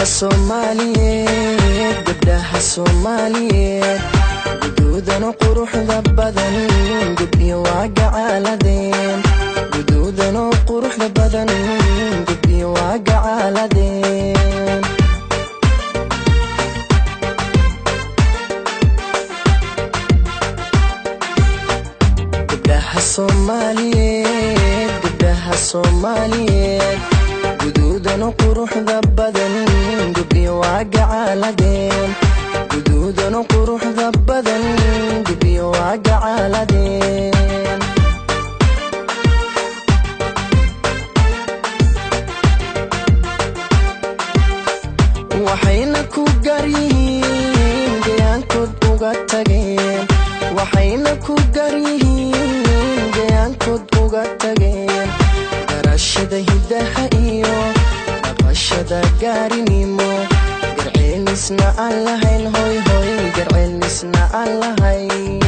Gabdhaha Soomaaliyeed, gabdhaha Soomaaliyeed, guduudan quruxda badan, gabdhiyo waa gacaaladeen. Guduudan quruxda badan, gabdhiyo waa gacaaladeen. Gabdhaha Soomaaliyeed, gabdhaha Soomaaliyeed, guduudan quruxda badan, gabdhiyo waa gacaaladeen. Guduudan quruxda badan, gabdhiyo waa gacaaladeen. Waxayna ku gaar yihiin gayaankood uga tageen. Waxayna ku gaar yihiin gayaankood uga tageen. Garashada hidaha iyo dhaqashada gaarinimo, garceelisna aan lahayn, hoy hoy, garceelisna aan lahayn.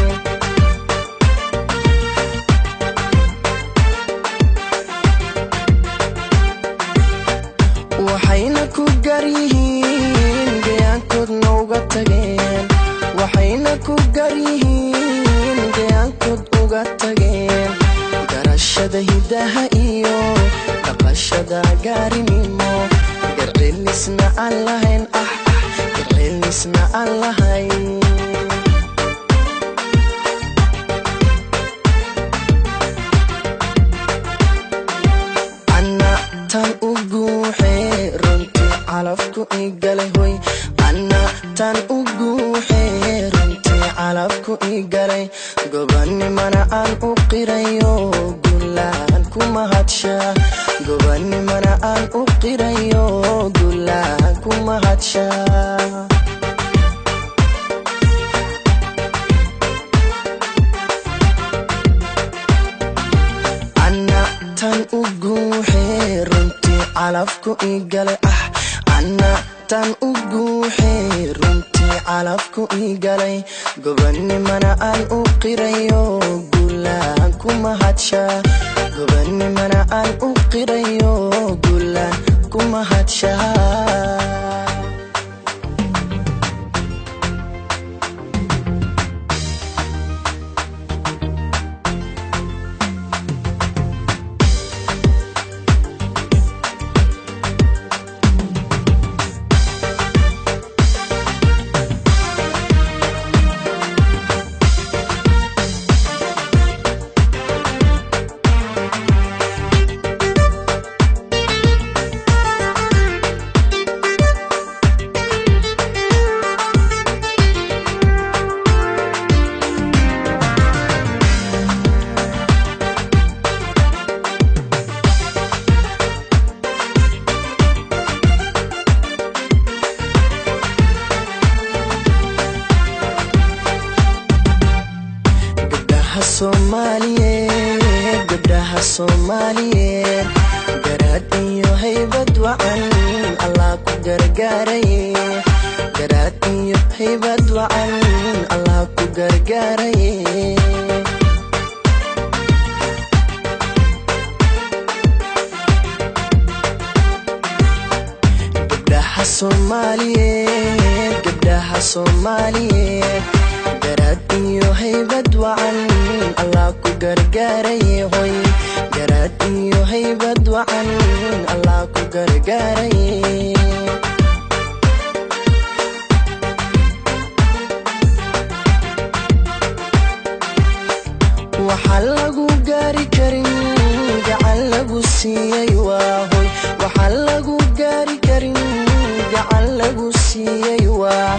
Waxayna ku gaar yihiin gayaankoodna uga tageen. Waxayna ku gaar yihiin gayaankood uga tageen. Garashada hidaha iyo dhaqashada gaarinimo, garceelisna aan lahayn, ah ah, garceelisna aan lahayn. Anna tan u guuxee runtii calafku igalay, hoy. Anna tan u guuxee runtii calafku igalay, gobanimana aan u qirayo, gulaan ku mahadshaa. Gobanimana aan u qirayo, gulaan ku mahadshaa. Anna tan u guuxee runtii calafku igalay, ah. Anna tan u guuxee runtii calafku igalay, gobanimana aan u qirayo, gulaan ku mahadshaa. Gobanimana aan u qirayo, gulaan ku mahadshaa. Gabdhaha Soomaaliyeed, gabdhaha Soomaaliyeed, garaad iyo haybad wacan Allah ku gargaaraye. Garaad iyo haybad wacan Allah ku gargaaraye. Gabdhaha Soomaaliyeed, gabdhaha Soomaaliyeed, garaad iyo haybad wacan Allah ku gargaaraye, hoy. Garaad iyo haybad wacan Allah ku gargaaraye. Waxaa lagu gaari karin gacan lagu siiyey waa hoy. Waxaa lagu gaari karin gacan lagu siiyey waa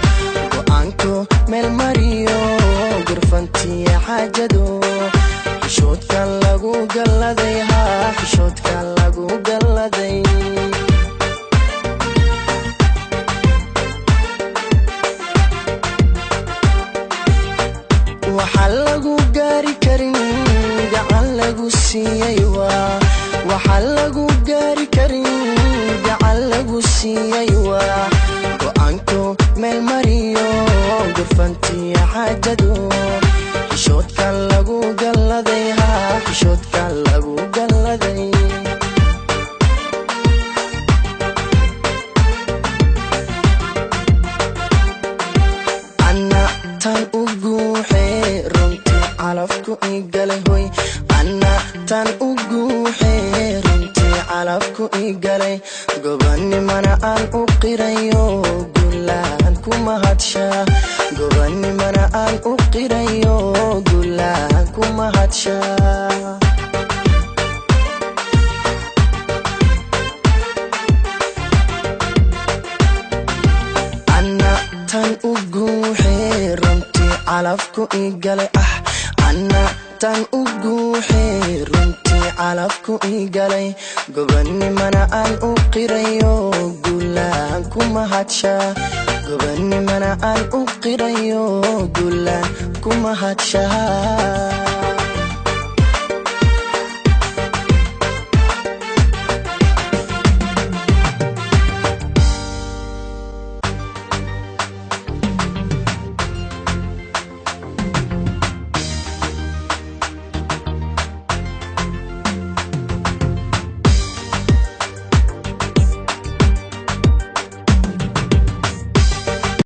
go'aanko meel mariyo, gurfantiya xaajado, xishoodka lagu galladay, haa, xishoodka lagu galladay. Waxaa lagu gaari karin gacan lagu siiyey waa. Waxaa lagu gaari karin gacan lagu siiyey waa go'aanko meel mariyo, gurfantiya xaajado, xishoodka lagu galladay, haa, xishoodka lagu galladay. Anna tan u guuxee runtii calafku ii galay, gobannimana aan u qirayo, guulaan ku mahadshaa. Gobannimana aan u qirayo, guulaan ku mahadshaa. Anna tan u guuxee runtii calafku ii galay, ah, anna tan u guuxee runtii calafku ii galay, gobannimana aan u qirayo, guulaan ku mahadshaa. Gobannimana aan u qirayo, guulaan ku mahadshaa.